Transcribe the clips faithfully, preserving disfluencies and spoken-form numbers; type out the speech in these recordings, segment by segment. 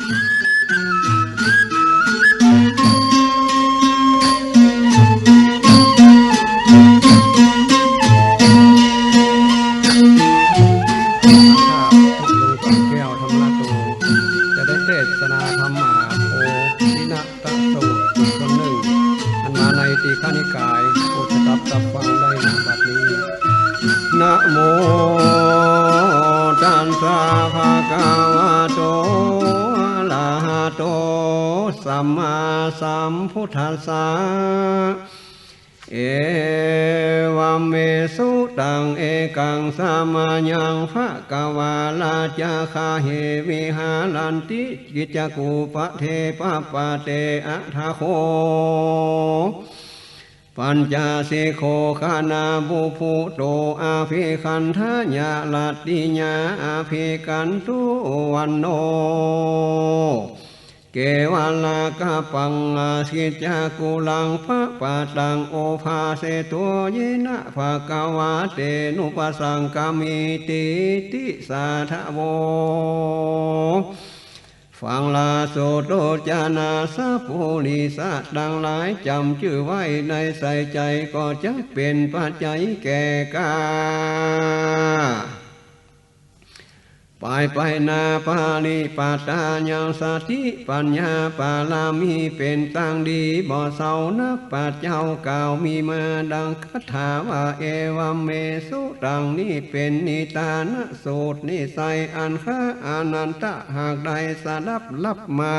ข้าพระครูกำแก้วธรรมโต จะได้เทศนาธรรมมหาโพธินะ ตสูตรคนหนึ่ง อันมาในทีฆนิกาย โปรดสดับซับฟังได้ในบัดนี้ นะโมตัสสะ ภะคะวะโต อะระหะโต สัมมาสัมพุทธัสสะ เอวัมเม สุตัง เอกัง สะมะยัง ภะคะวา ราชาคาหิ วิหารันติ กิจจกูปะเท ปะปะเต อะถะโข ปัญจสิโข คณาบุพพุโต อะภิคันธะยะ รัตติยา อะภิคันตุ วันโณ เกวะละกะปัง อะ กิจจากุลัง ปะปะตัง โอภาเสโต เยนะ ภะคะวา เตนุปัสสังคะมิติ ติสาทะโว ฟังลาโสโต จะนา สัปปุริสะตังหลาย จ๋ำจื้อไว้ในใส่ใจ๋ ก็จะเป๋นปัจจัยแก่ก้า ไปไปนา ปะริปัตตายัง สติปัญญา ปารมีเป๋นตังดีบ่เศร้า นับปัดเจ้ากล่าวมีมาดังคาถาว่า เอวัมเม สุตัง นี้เป๋นนิทานสูตรนิสัยอันคาอานันทะหากได้สดับฮับมา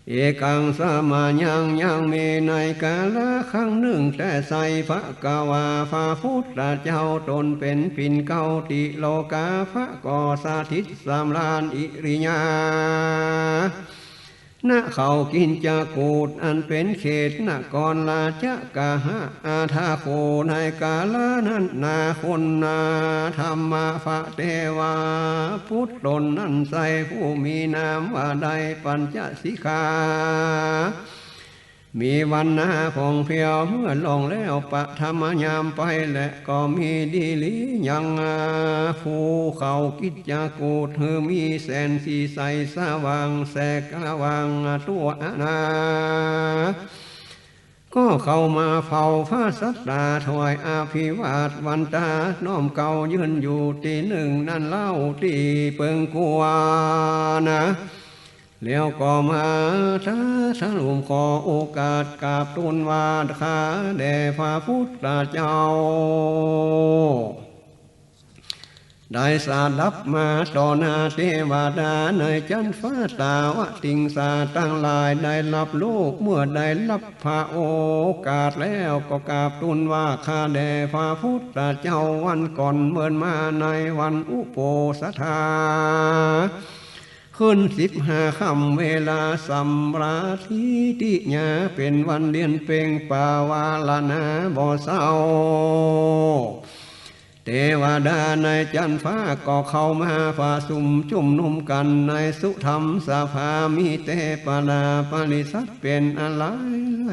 เอกัง สะมะยัง ยังมีในกาละครั้งนึ่งแต่ไส้ ภะคะวา พระพุทธเจ้าตนเป๋นปิ่นเกล้าติโลกาภะ ก็สถิตสำราญอิริยา ณ เขากิจจกูฏอันเป๋นเขตนครราชคฤหะ อะถะโข ในกาละนั้นนา คนนา ธัมมะ พระเตวะปุตตนนั้นไส้ ผู้มีนามว่าได้ปัญจสิกขา มีวรรณะผ่องแผ้ว เมื่อล่วงแล้วปฐมยามไปแล ก็มีดีหลียัง ภูเขากิจจกูฏ หื้อมีแสงสีใสสว่างแสกสว่างทั่วนา ก็เข้ามาเฝ้าพระศาสดา ถวายอภิวาทวันตา น้อมเกล้ายืนอยู่ตี้นึ่งนั้นเล่า ตี้เปิงกั๋วนา แล้วก็มาตรัสถวายขอโอกาสกราบทูลว่า ข้าแด่พระพุทธเจ้า ได้สดับมาต่อหน้าเตวดาในจั๊นฟ้า ตาวติงสาตังหลายได้ฮับฮู้ เมื่อได้ฮับพระโอกาสแล้วก็กราบทูลว่า ข้าแด่พระพุทธเจ้า วันก่อนเมินมาในวันอุโปสถา คืนสิบห้าค่ำเวลาสำราทิติยา เป๋นวันเดียนเพ็งปาวาราณาบ่เศร้า เตวดาในจั๊นฟ้าก็เข้ามาประชุมจุมนุมกั๋นในสุธรรมสภา มีเตวดาปริษัทเป๋นอันหลา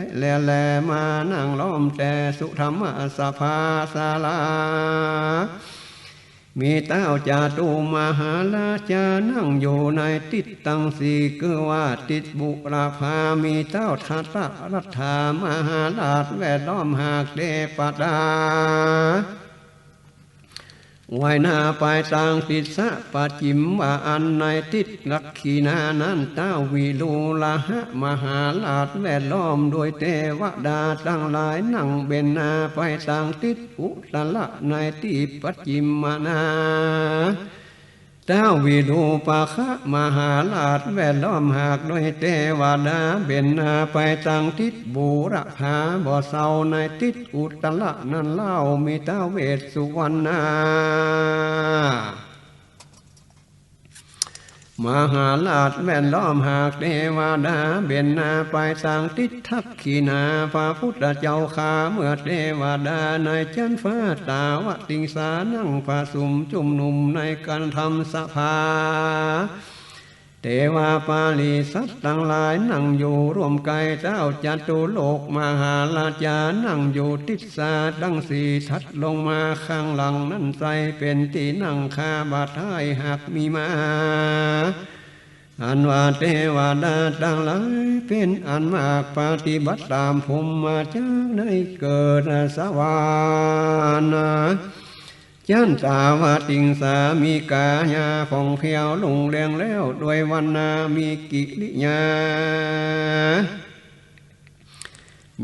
ยแหล่ๆ มานั่งล้อมแต่สุธรรมสภาศาลา มีเต้าจาตุมหาราชานั่งอยู่ในทิศตังสี่ คือว่าทิศบุรพา มีเต้าธตรัฐามหาราชแวดล้อมหากเตวดา ไหว้หน้าไปตางทิศปัจฉิม ว่าอั้น ในทิศดักขิณานั้นเต้าวิรูฬหมหาราชแวดล้อมโดยเตวดาตังหลาย นั่งเบญหน้าไปตางทิศอุตตระ ในทิศปัจฉิมนา เต้าวิรูปคมหาราชแวดล้อมหากโดยเตวดา เบญหน้าไปตางทิศบุรพาบ่เศร้า ในทิศอุตตระนั้นเล่า มีท้าวเวสสุวรรณา มหาราชแวดล้อมหากเตวดา เบญหน้าไปตางทิศดักขิณา พระพุทธเจ้าข้า เมื่อเตวดาในจั๊นฟ้า ตาวติงสานั่งประชุมจุมนุมในคันธสภา เตวปริษัทตังหลายนั่งอยู่ร่วมกั๋น เต้าจตุโลกมหาราชานั่งอยู่ทิศตังสี่ ถัดลงมาข้างหลังนั้นไส้ เป๋นตี้นั่งคาบ่าท้ายหากมีมา อันว่าเตวดาตังหลายเป๋นอันมาก ปฏิบัติต๋ามพรหมจักร ได้เกิดสวรรค์จั๊นตาวติงสา มีก๋ายาผ่องแผ้วรุ่งเรืองแล้ว ด้วยวรรณะมีกิริยา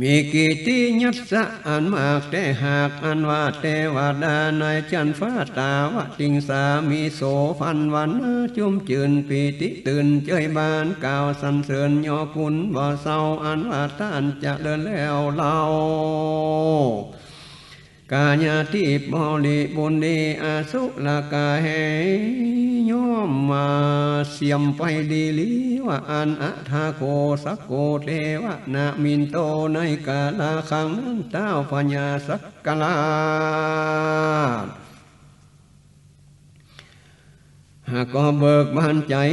มีกิตติยศอันมากแต๊หาก อันว่าเตวดาในจั๊นฟ้าตาวติงสา มีโสภณวรรณะจุ่มจื้นปีติตื่นเจยบาน กล่าวสรรเสริญยอกุณบ่เศร้า อันว่าต้านเจริญแล้วเล่า ก๋ายาทิพย์บริบูรณ์ดี อสุรก๋ายย่อมมาเสียมไปดีหลี ว่าอั้น อถาโข สะโข เตวะ นะมินโต ในกาละครั้งนั้น ต้าวพญาสักกราช หากก็เบิกบานใจ๋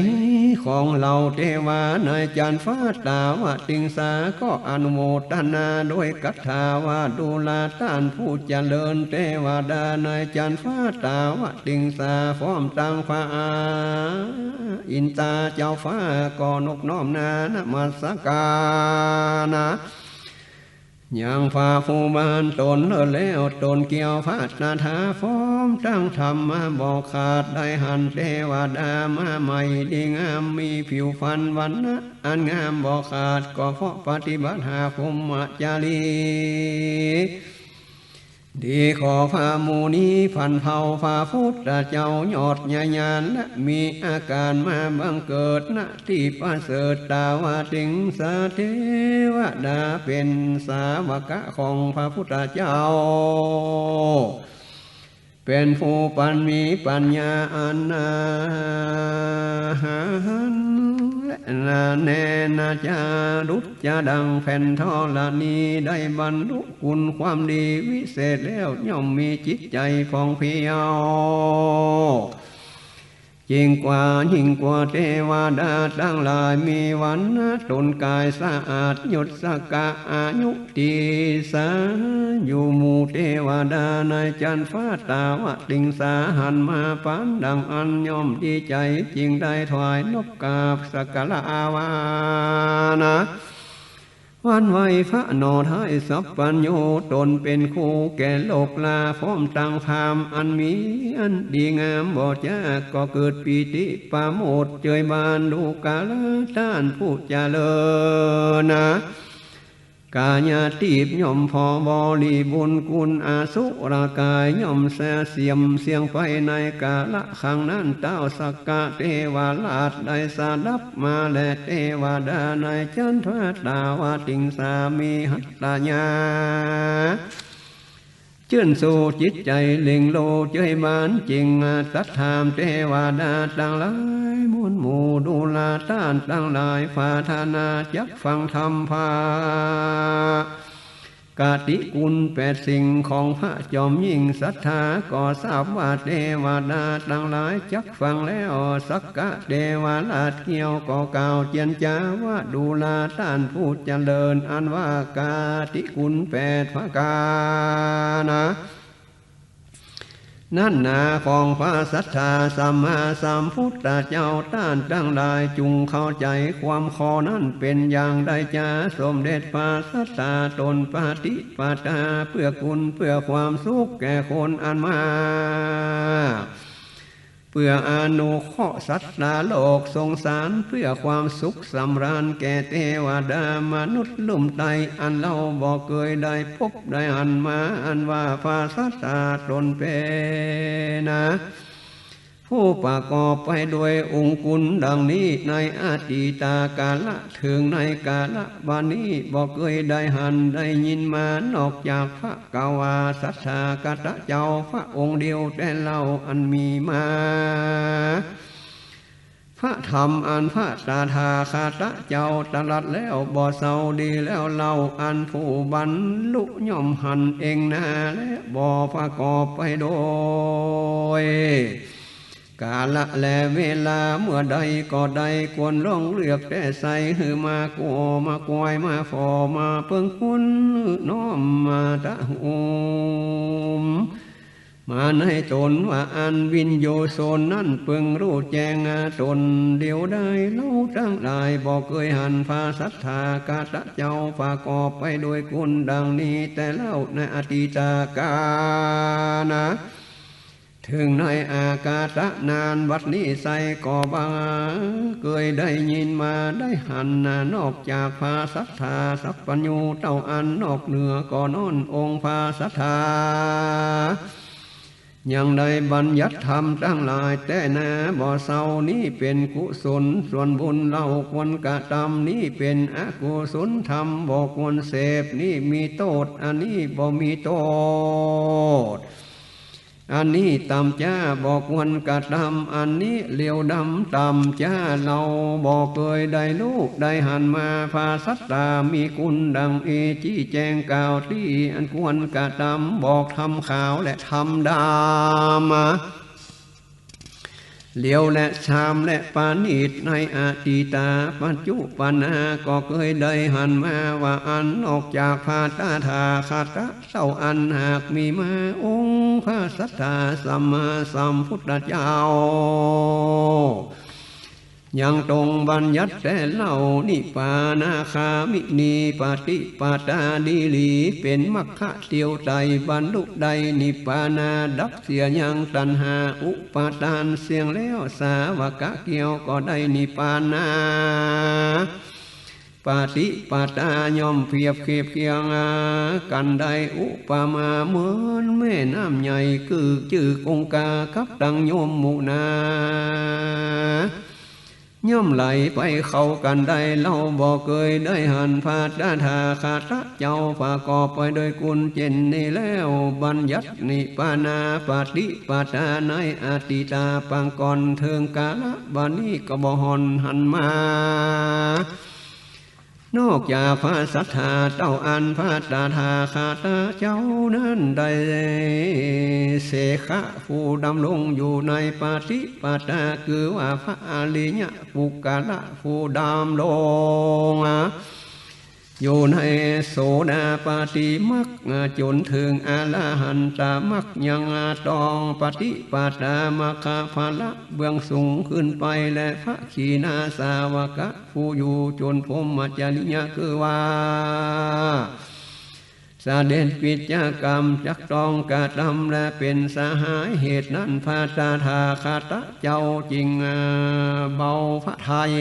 ของเหล่าเตวาในจั๊นฟ้าตาวติงสา ก็อนุโมทนาด้วยกัตถาว่า ดูราต้านผู้เจริญ เตวดาในจั๊นฟ้าตาวติงสา พร้อมตังพระอินตาเจ้าฟ้า ก็นบน้อมนานมัสก๋าร ยังพระผู้บานต๋นเลิศแล้ว ต๋นเกี้ยวพระตถา พร้อมตังธรรมมาบ่ขาด ได้หันเตวดามาใหม่ดีงาม มีผิวพรรณวรรณะอันงามบ่ขาด ก็เพราะปฏิบัติหาพรหมจารี ดีขอพระมุนีพันเผ่า พระพุทธเจ้ายอดญาณ และมีอาก๋านมาบังเกิด ณ ตี้ประเสริฐตาวติงสา เตวดาเป๋นสาวกะของพระพุทธเจ้า เป๋นผู้ปันมีปัญญาอันนาหัน และนาแน่นาจารุจจะดังแผ่นธรณี ได้บรรลุคุณความดีวิเศษแล้ว ย่อมมีจิตใจ๋ผ่องแผ้ว ยิ่งกว่า ยิ่งกว่าเตวดาตังหลาย มีวรรณะต๋นก๋ายสะอาด ยศกะอายุติสา อยู่หมู่เตวดาในจั๊นฟ้าตาวติงสา หันมาปานดังอั้นย่อมดีใจ๋ จึงได้ถวายนบกราบสักการะอาราธนา หวั่นไหวพระหน่อไท้สัพพัญญู ต๋นเป๋นครูแก่โลกลา พร้อมตังพราหมณ์อันมีอันดีงามบ่จ๊าก ก็เกิดปีติประโมทย์เจยบาน ดูราต้านผู้เจริญนา ก๋ายาทิพย์ย่อมผ่อ บริบูรณ์คุณ อสุรก๋ายย่อมแสเสียมเสี้ยงไป ในกาละครั้งนั้น ต้าวสักกะเตวราชได้สดับมาแล เตวดาในจั๊นฟ้าตาวติงสา มีหัตถยา จื้นชูจิตใจ๋เล่งโลเจยบาน จึงตรัสถามเตวดาตังหลายมวลหมู่ ดูราต้านตังหลาย ปรารถนาจักฟังธรรมพระ กติคุณแปดสิ่งของพระจอมยิ่งศรัทธา ก็ทราบว่าเตวดาตังหลายจักฟังแล้ว สักกะเตวราชเกี้ยวก็กล่าวเจียรจาว่า ดูราต้านผู้เจริญ อันว่ากติคุณแปดประก๋ารนา นั้นหนาของพระศาสดาสัมมาสัมพุทธเจ้า ต้านตังหลายจุ่งเข้าใจ๋ความข้อนั้นเป๋นอย่างใดจา สมเด็จพระศาสดาต๋นปฏิปทาเปื้อคุณเปื้อความสุขแก่คนอันมาก เปื้ออนุเคราะห์สัตว์โลกสงสาร เปื้อความสุขสำราญแก่เตวดามนุษย์ลุ่มใต้ อันเฮาบ่เกยได้พบได้หันมา อันว่าพระศาสดาต๋นเป๋นนา ผู้ประกอบไปด้วยองค์คุณดังนี้ ในอดีตกาละเถิงในกาละบัดนี้ บ่เกยได้หันได้ยินมา นอกจากพระกวาสัตถาคตะเจ้าพระองค์เดียวแต่เล่าอันมีมา พระธรรมอันพระตถาคตะเจ้าตรัสแล้วบ่เศร้าดีแล้วเล่า อันผู้บรรลุย่อมหันเองนา และบ่ประกอบไปโดย กาละและเวลาเมื่อใดก็ได้ ควรลองเลือกแต่ใส่ หื้อมากัวมาควายมาฝ่อมาเปิงคุณ น้อมมาตะหุม มาในต๋นว่าอั้น วิญญูชนนั้นเปิงฮู้แจ้งต๋นเดียวได้ เฮาตังหลายบ่เกยหันพระสัตถาคตะเจ้าประกอบไปโดยคุณดังนี้แต่เล่า ในอดีตกาลนะ เถิงในอากาตะนานบัดนี้ไส้ก็บ่เกยได้ยินมาได้หันนอกจากพระสัตถาสัพพัญญูเต้าอั้น นอกเหนือก็น้อนองค์พระสัตถา ยังได้บัญญัติธรรมตังหลายแต๊นาบ่เซา นี้เป๋นกุศลส่วนบุญเฮาควรกระทำ นี้เป๋นอกุศลธรรมบ่ควรเสพ นี้มีโต้ษ อันนี้บ่มีโต้ษ อันนี้ต่ำจ๊าบ่ควรกระทำ อันนี้เลวดำต่ำจ๊า เฮาบ่เกยได้ฮู้ได้หันมา พระสัตถามีคุณดังอี้ จี้แจ้งกล่าวตี้อันควรกระทำ บอกธรรมขาวและธรรมดำ เลวและซามและประณีต ในอดีตาปัจจุบันนาก็เกยได้หันมาว่าอั้น นอกจากพระตถาคตะเจ้าอั้นหากมีมา องค์พระสัตถาสัมมาสัมพุทธเจ้า ยังตรงบัญญัติแต่เล่า นิพพานาคามินีปฏิปทาดีหลี เป๋นมรรคเตียวไตร บรรลุได้นิพพานาดับเสียยังตัณหาอุปาทานเสี้ยงแล้ว สาวกะเกี้ยวก็ได้นิพพานาปฏิปทา ย่อมเปรียบเทียบเคียงกั๋นได้ อุปมาเหมือนแม่น้ำใหญ่ คือจื้อคงคากับตังยมุนา ย่อมไหลไปเข้ากั๋นได้ เฮาบ่เกยได้หันพระตถาคตะเจ้าประกอบไปโดยคุณเจ้นนี้แล้ว บัญญัตินิพพานาปฏิปทาในอดีตาปางก่อน เถิงกาละบัดนี้ก็บ่ห่อนหันมา นอกจากพระสัตถาเจ้าอั้น พระตถาคตะเจ้านั้นได้เสขะผู้ดำรงอยู่ในปฏิปทา คือว่าพระอริยะปุคคละผู้ดำรงอยู่ในโสดาปัตติมรรค จ๋นเถิงอรหันตมรรค ยังต้องปฏิปทามรรคผละเบื้องสูงขึ้นไป และพระขีณาสาวกะ ผู้อยู่จ๋นพรหมจริยะ คือว่าเสด็จกิจกรรมจักต้องกระทำ และเป๋นสหายเหตุนั้น พระตถาคตะเจ้าจึงเบาพระทัย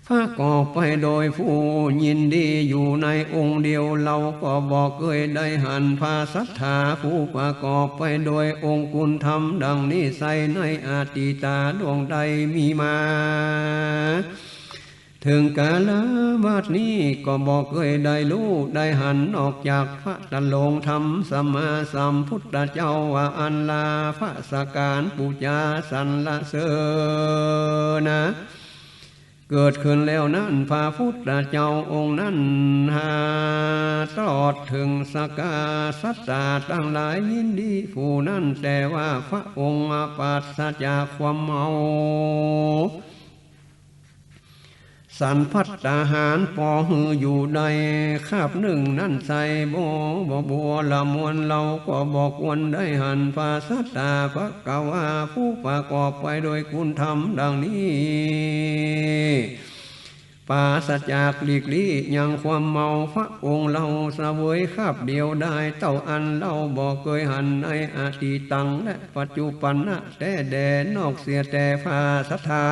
ประกอบไปโดยผู้ยินดีอยู่ในองค์เดียว เฮาก็บ่เกยได้หันพระสัตถาผู้ประกอบไปโดยองค์คุณธรรมดังนี้ไส้ ในอดีตาล่วงได้มีมา เถิงกาละบัดนี้ก็บ่เกยได้ฮู้ได้หันนอกจากพระตะโลงธรรมสัมมาสัมพุทธเจ้าว่าอั้นลา พระสการปู๋จาสรรเสริญนะ เกิดขึ้นแล้วนั้น พระพุทธเจ้าองค์นั้นหาตลอดเถิงสักกะสัตตาตังหลายยินดีผู้นั้น แต่ว่าพระองค์ปราศจากความเมา สันภัตตาหารปอหื้ออยู่ได้คาบนึ่งนั้นไส้ บ่ บ่บัวละมวล เฮาก็บ่ควรได้หันพระสัตตาภควาผู้ประกอบไปโดยคุณธรรมดังนี้ ปราศจากหลีกลี้ยังความเมา พระองค์เฮาเสวยคาบเดียวได้เต้าอั้น เฮาบ่เกยหันในอดีตังและปัจจุปันนะแต๊แด่ นอกเสียแต่พระสัตถา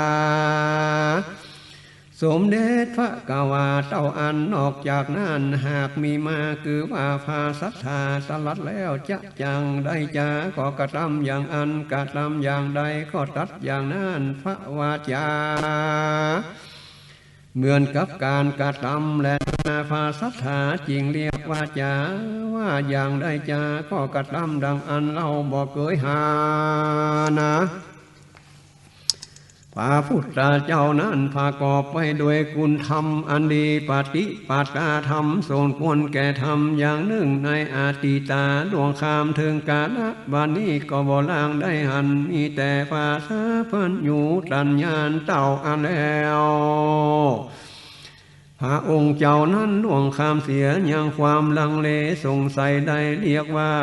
สมเด็จภควาเต้าอั้น นอกจากนั้นหากมีมา คือว่าพระสัตถาตรัสแล้ว จะจั้งใดจาก็กระทำอย่างอั้น กระทำอย่างใดก็ตรัสอย่างนั้น พระวาจาเหมือนกับก๋านกระทำแล พระสัตถาจึงเรียกวาจาว่าอย่างใดจาก็กระทำดังอั้น เฮาบ่เกยหันนะ พระพุทธเจ้านั้นประกอบไปโดยคุณธรรมอันดี ปฏิปทาธรรมสมควรแก่ธรรมอย่างนึ่งในอดีตาล่วงข้ามเถิงกาละบัดนี้ก็บ่ลางได้หัน มีแต่พระสัพพัญญูตัญญาณเต้าอั้นแล้ว พระองค์เจ้านั้นล่วงข้ามเสียยังความลังเลสงสัยได้ เรียกว่า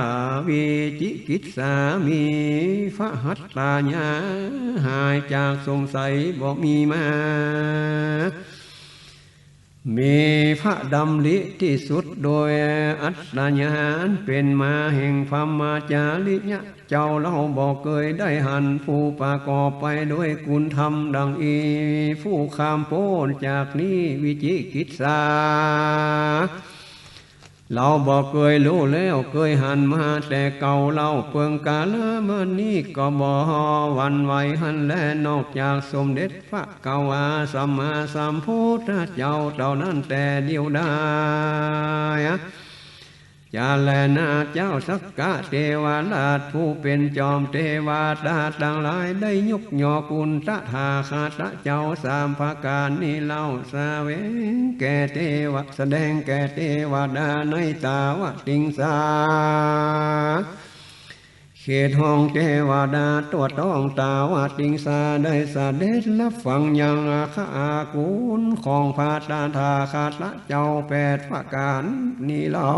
วิจิกิจฉา มีพระหัตถญาณ หายจากสงสัยบ่มีมา มีพระดำริที่สุดโดยอัตถญาณเป็นมาแห่งพรหมจริยะ เจ้าเล่าบ่เกยได้หันผู้ประกอบไปด้วยคุณธรรมดังอี้ ผู้ข้ามป๊นจากนี้วิจิกิจฉา เฮาบ่เกยฮู้แล้วเกยหันมาแต่เก่าเล่า เปิงกาละบัดนี้ก็บ่หวั่นไหวหั้นแล นอกจากสมเด็จพระกวาสัมมาสัมพุทธเจ้าเต้านั้นแต่เดียวดาย จะแลนาเจ้าสักกะเทวราชผู้เป๋นจอมเทวดาตังหลายได้ยกย่อคุณตถาคตะเจ้าสามประก๋านนี้เล่า แสวงแก่เทวะ แสดงแก่เทวดาในตาวติงสา เขตห้องเทวดาทั่วท้องตาวติงสาได้เสด็จรับฟังยังอาคาอาคุณของพระตถาคตะเจ้าแปดประก๋านนี้เล่า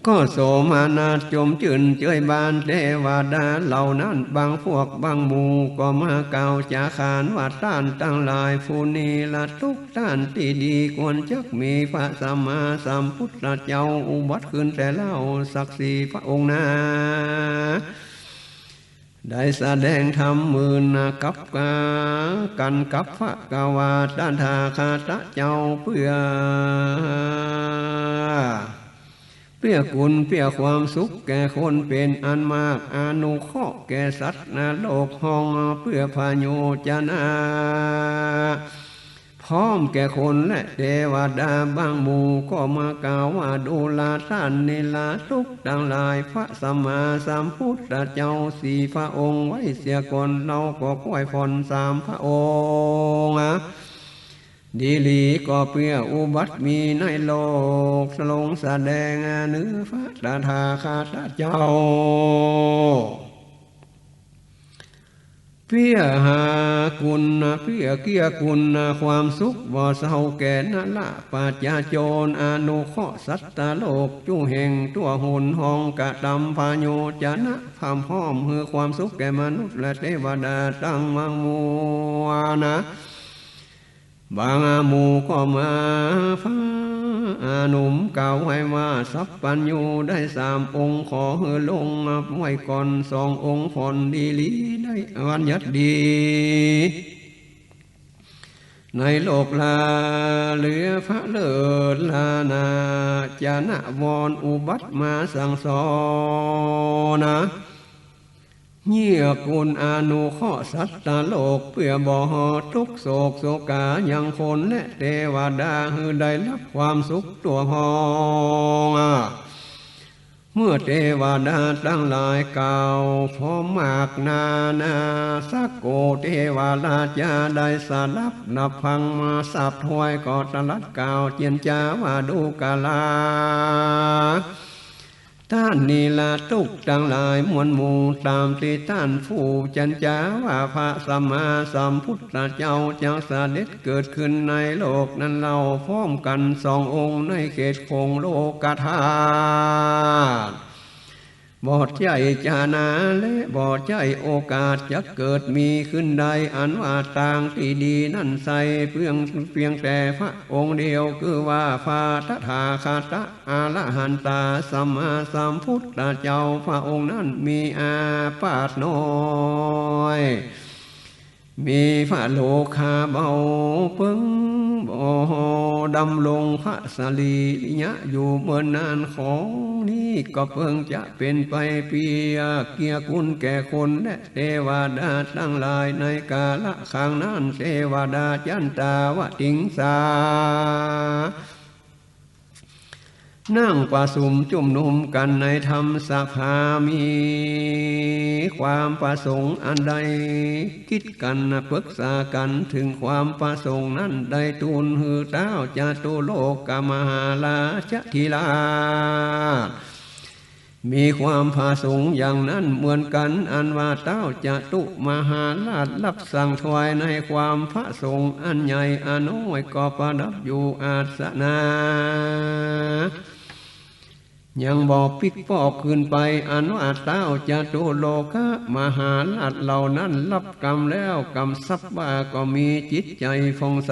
ก็โสมนัสจมจื้นเจยบานเทวดาเหล่านั้น บางพวกบางหมู่ก็มากล่าวจาขานว่า ต้านตังหลายผู้นี้ละทุก ต้านตี้ดีควรจักมีพระสัมมาสัมพุทธเจ้าอุบัติขึ้นแต่เล่าสักสี่พระองค์นา ได้แสดงธรรมหมื่นกับกา กันกับพระกวาตถาคตะเจ้าเปื้อ เปื้อคุณเปื้อความสุขแก่คนเป๋นอันมาก อนุเคราะห์แก่สัตว์นรกห้องเปื้อพโยจนะ พร้อมแก่คนและเทวดา บางหมู่ก็มากล่าวว่า ดูราต้านนี้ละทุกตังหลาย พระสัมมาสัมพุทธเจ้าสี่พระองค์ไว้เสียก่อน เฮาก็ค่อยผ่อนสามพระองค์ ดีหลีก็เปื้ออุบัติมีในโลก ทรงแสดงเนื้อพระตถาคตะเจ้า เปื้อหาคุณ เปื้อเกื้อกูลความสุขบ่เศร้าแก่นรปัจจาโจร อนุเคราะห์สัตว์โลกจุแห่งทั่วหนห้อง กระตำพโยจนะพร่ำพร้อมหื้อความสุขแก่มนุษย์และเทวดาตังมวลมวลนา บางหมู่ก็มาฟ้าหนุ่มกล่าวไว้ว่า สัพพัญญูได้สามองค์ ขอหื้อลงไว้ก่อนสององค์ ผ่อนดีหลีได้บัญญัติดี ในโลกลาเหลือพระเลิศลานา จะนวรอุบัติมาสั่งสอนนา เกื้อกูลอนุเคราะห์สัตว์โลก เปื้อบ่ให้ทุกข์โศกโศกายังคนและเทวดา หื้อได้รับความสุขทั่วห้องนา เมื่อเทวดาตังหลายกล่าวพร้อมมากนานา สกโกเทวราชาได้สดับนับฟังมาสาบถ้วย ก็ตรัสกล่าวเจียรจาว่า ดูกรา ต้านนี้ละทุกข์ตังหลายมวลหมู่ ต๋ามตี้ต้านผู้เจียรจาว่า พระสัมมาสัมพุทธเจ้าจักเสด็จเกิดขึ้นในโลกนั้นเล่า พร้อมกั๋นสององค์ในเขตของโลกธาตุ บ่ใจ้จะนาและบ่ใจ้โอกาสจักเกิดมีขึ้นได้ อันว่าตางตี้ดีนั้นใส่เพียง เพียงแต่พระองค์เดียว คือว่าพระตถาคตะอรหันตาสัมมาสัมพุทธเจ้า พระองค์นั้นมีอาพาธน้อย มีพระโลคาเบา เปิงบ่ดำรงพระสรีระอยู่เมินนาน ของนี้ก็เปิงจะเป๋นไปเปื้อเกื้อกูลแก่คนและเทวดาตังหลาย ในกาละครั้งนั้นเทวดาจันตาวติงสา นั่งประชุมจุมนุมกั๋นในธรรมสภา มีความประสงค์อันใด กึ๊ดกั๋นปรึกษากั๋นเถิงความประสงค์นั้น ได้ทูลหื้อท้าวจตุโลกมหาราชธิราช มีความผสงค์อย่างนั้นเหมือนกั๋น อันว่าเต๊าจตุมหาราชฮับสั่งถวายในความผสงค์อันใหญ่อันน้อย ก็ประดับอยู่อาสนะ ยังบ่ปิ๊กป้อกคืนไป อันว่าเต๊าจตุโลกมหาราชเหล่านั้นฮับกำแล้ว กำชับว่าก็มีจิตใจ๋ผ่องใส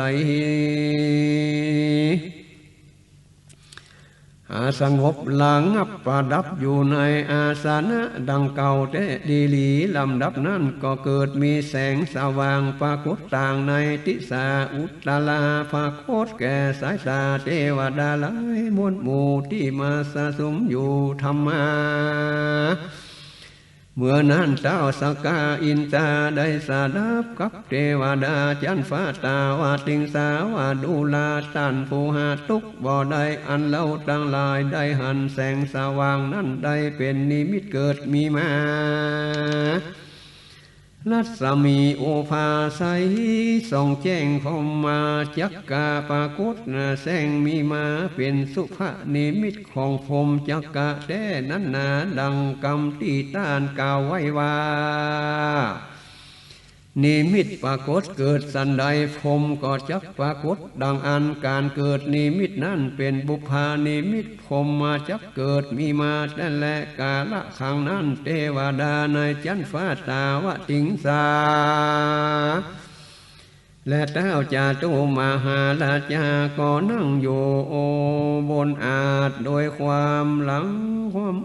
อา สงบระงับประดับอยู่ในอาสนะดังเก่าแต๊ดีหลี ลำดับนั้นก็เกิดมีแสงสว่างปรากฏต่างในทิศา อุตตรา ปรากฏแก่สายต๋าเตวดาหลายมวลหมู่ตี้มาสะสุมอยู่ธรรมา เมื่อนั้นเต๊าสักกะอินทราได้สดับกับเตวดาจั๊นฟ้าตาวติงสาว่า ดูราต้านผู้หาตุ๊กข์บ่ได้ อันเฮาตังหลายได้หันแสงสว่างนั้นได้เป๋นนิมิตเกิดมีมา รัศมีอุภาไสยส่องแจ้งพรหมจักกะปรากฏแสงมีมา เป๋นสุภนิมิต ของพรหมจักกะแต๊นั้นนา ดังกำตี้ต้านกล่าวไว้ว่า นิมิตปรากฏเกิดสันใด พรหมก็จักปรากฏดังอั้น ก๋านเกิดนิมิตนั้นเป๋นบุพพานิมิต พรหมจักเกิดมีมาแต๊แล กาละครั้งนั้นเตวดาในจั๊นฟ้าตาวติงสา และเต๊าจตุมหาราชาก็นั่งอยู่บนอาสน์โดยความหลัง ความ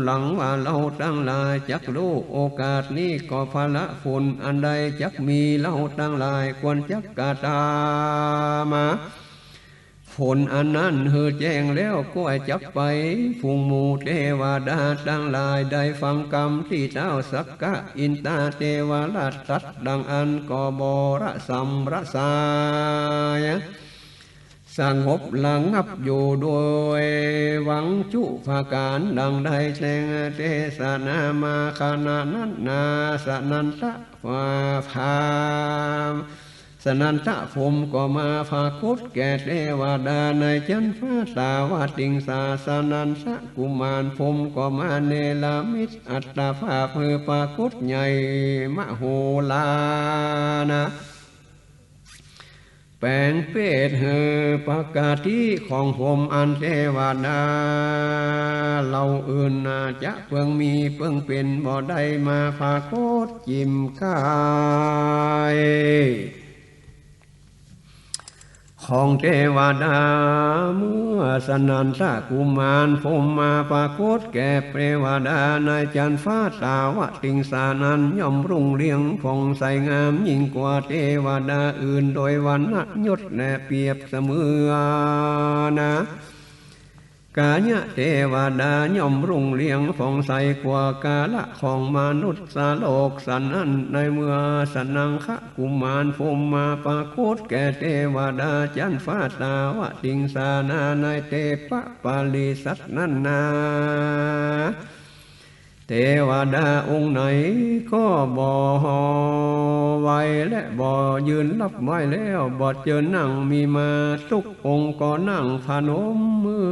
หลังว่า เฮาตังหลายจักฮู้โอกาสนี้ก็พละผลอันใดจักมี เฮาตังหลายควรจักกระตำ ผลอันนั้นหื้อแจ้งแล้ว ก้อยจักไป ฝูงหมู่เตวดาตังหลายได้ฟังกำตี้เต๊าสักกะอินทราเตวราชตรัสดังอั้นก็บ่ระส่ำระสาย สงบระงับอยู่โดยหวังจุประก๋านดังได้แสดงเตสนามา ขณะนั้นนา สนันทะ พราหมณ์ สนันทะพรหมก็มาปรากฏแก่เตวดาในจั๊นฟ้าตาวติงสา สนันทะกุมารพรหมก็มาเนรมิตอัตภาพหื้อปรากฏใหญ่มโหฬารนา แป๋งเปรตหื้อปกติของพรหมอันเตวดาเหล่าอื่นนาจะเปิงมีเปิงเป๋นบ่ได้มาปรากฏจิ่มกาย ของเตวดา เมื่อสนันทะกุมารพรหมมาปรากฏแก่เตวดาในจั๊นฟ้าตาวติงสานั้น ย่อมรุ่งเรืองผ่องใสงามยิ่งกว่าเตวดาอื่น โดยวรรณยศและเปรียบเสมือนนะ กายะเตวดาย่อมรุ่งเรืองผ่องใสกว่ากายะของมนุษย์โลก สะนั้นในเมื่อสนันทะกุมารพรหมมาปรากฏแก่เตวดาจั๊นฟ้าตาวติงสานา ในเตปะปริษัทนั้นนา เตวดาองค์ไหนก็บ่ไหวและบ่ยืนฮับไหวแล้ว บ่เจิญนั่งมีมาทุกองค์ก็นั่งพนมมือ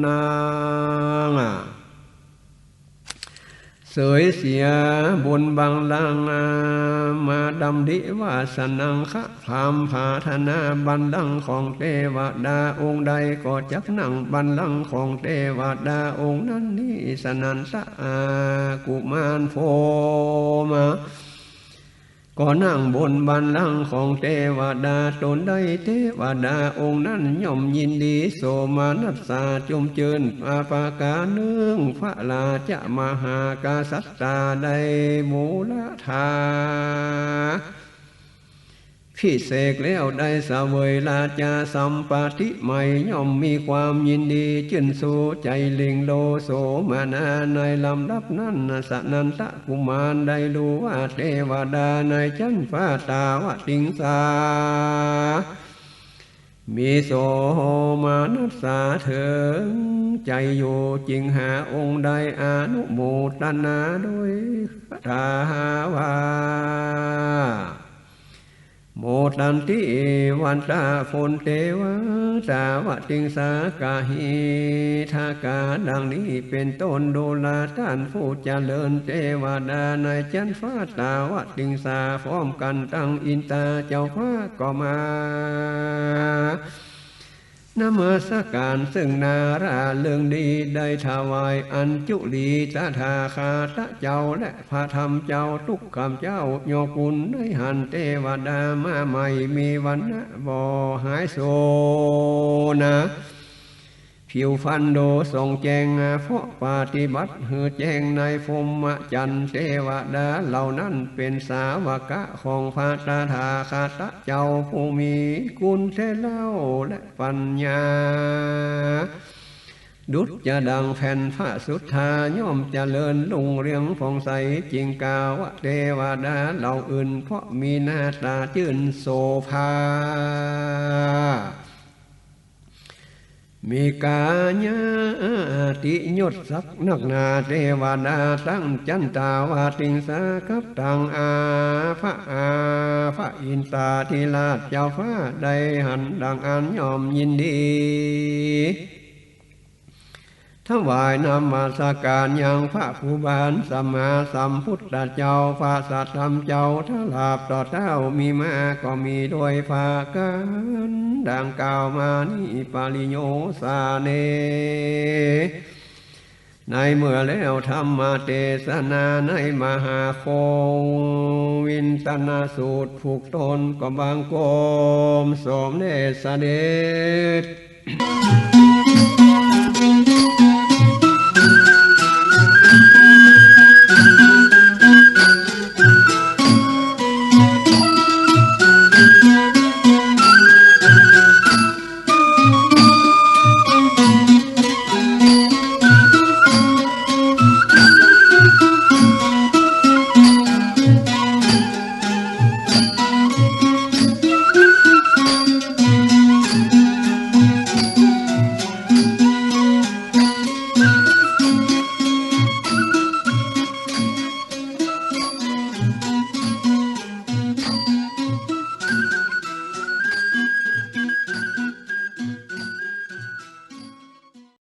นั่ง เสยเสียบนบัลลังก์ มาดำริว่า สนันทะพราหมณ์ปรารถนาบัลลังก์ของเตวดาองค์ใด ก็จักนั่งบัลลังก์ของเตวดาองค์นั้นนี้ สนันทะกุมารพรหมมา ก็นั่งบนบัลลังก์ของเตวดาต๋นใด เตวดาองค์นั้นย่อมยินดีโสมนัสสาจุ่มจื้น อาประก๋านนึ่ง พระราชมหากษัตริย์ได้บูรพาภิเษกแล้ว ได้เสวยราชสัมปัตติใหม่ ย่อมมีความยินดีจื้นชูใจเล่งโลดโสมนัส ในลำดับนั้น สนันทะกุมารได้ฮู้ว่าเตวดาในจั๊นฟ้าตาวติงสา มีโสมนัสสาเถิงใจ๋อยู่ จึงหาองค์ได้อนุโมทนาโดยคาถาว่า โหตันติวันตะ ปุณเตวะ ตาวติงสากะหิทกา ดังนี้เป๋นต้น ดูราต้านผู้เจริญ เตวดาในจั๊นฟ้า ตาวติงสา พร้อมกั๋นตังอินตาเจ้าฟ้าก็มา นมัสก๋านซึ่งนาร่าเริงดี ได้ถวายอัญจุลี ตถาคตะเจ้า และพระธรรมเจ้า ทุกขำเจ้ายอกุณ ได้หันเตวดามาใหม่ มีวรรณะบ่หายโสนะ ผิวพรรณดูส่องแจ้ง เพราะปฏิบัติหื้อแจ้งในพรหมจรรย์ เตวดาเหล่านั้นเป๋นสาวกะของพระตถาคตะเจ้า ผู้มีกุณแท้เล่า และ ปัญญา ดุจจะดังแผ่นพระสุทธา ย่อมเจริญรุ่งเรืองผ่องใส จึงกล่าวว่าเตวดาเหล่าอื่น เพราะมีหน้าต๋าจื้นโสภา มีกายาติยศสักนักหนา เตวดาตังจั๊นตาวติงสา กับตังอา พระอา พระอินทาธิราชเจ้าฟ้า ได้หันดังอั้นย่อมยินดี ถวายนมัสก๋านยังพระภูบาลสัมมาสัมพุทธเจ้า พระสัตธรรมเจ้า ถ้าลาบต่อเต้ามีมาก็มีโดยประก๋านดังกล่าวมานี้ ปริโยสเน ในเมื่อแล้วธรรมเตสนาในมหาโควินทนสูตร พวกตนก็บังคมสมเด็จเสด็จ